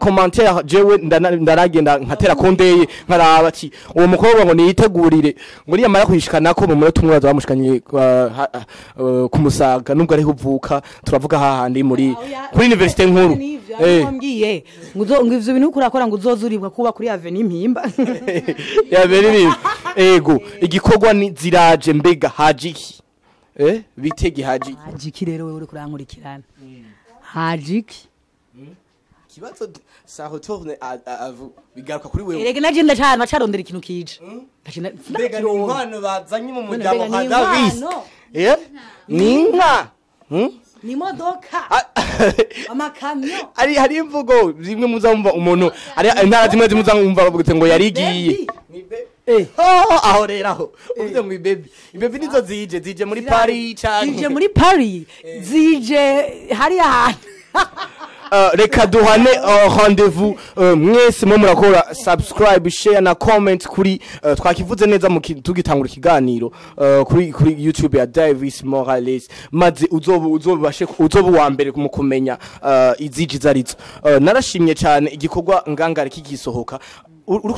Commentaire jewe ndaragenda nkatera kondeye, nkaraba ati uwo mukobwa ngo niyitegurire, ngo niyamara kuyishikanako mu munota umwe bamushikanye kumusaga, nubwo ariho uvuka. Turavuga hahandi muri kuri université nkuru. Wambwiye ngo ivyo bintu uriko urakora, ngo uzoza uribwa kuba kuri avenue Mpimba. Yabere ego, igikorwa ni ziraje. Mbega haje iki? Bitege haje iki? Haje iki rero? Wewe uriko urankurikirana, haje iki? Kibazo, ça retourne à vous, bigaruka kuri wewe. Erega naje ndacana bacarondera ikintu kije. Mbega ni inkwano bazanye mu muryango Mbega kwa ni Davis? inkwano? Ni inka? Ni imodoka, amakamyo? Ari hari imvugo zimwe muzamva umuntu, ari intara zimwe zimuzamva bavuga ngo yarigiye. Oh, aho rero aho uvuze ngo ibebi, ibebi nizo zije muri Paris canke Zije muri Paris, zije hariya hantu. Reka duhane rendez-vous, mwese mwe murakora subscribe, share na comment kuri twakivuze neza mu tugitangura ikiganiro, kuri YouTube ya Davis Morales, maze uzoba uzobashe uzoba uwa mbere mu kumenya iziji zarizo. Narashimye cyane igikorwa ngangare kigisohoka. Uriko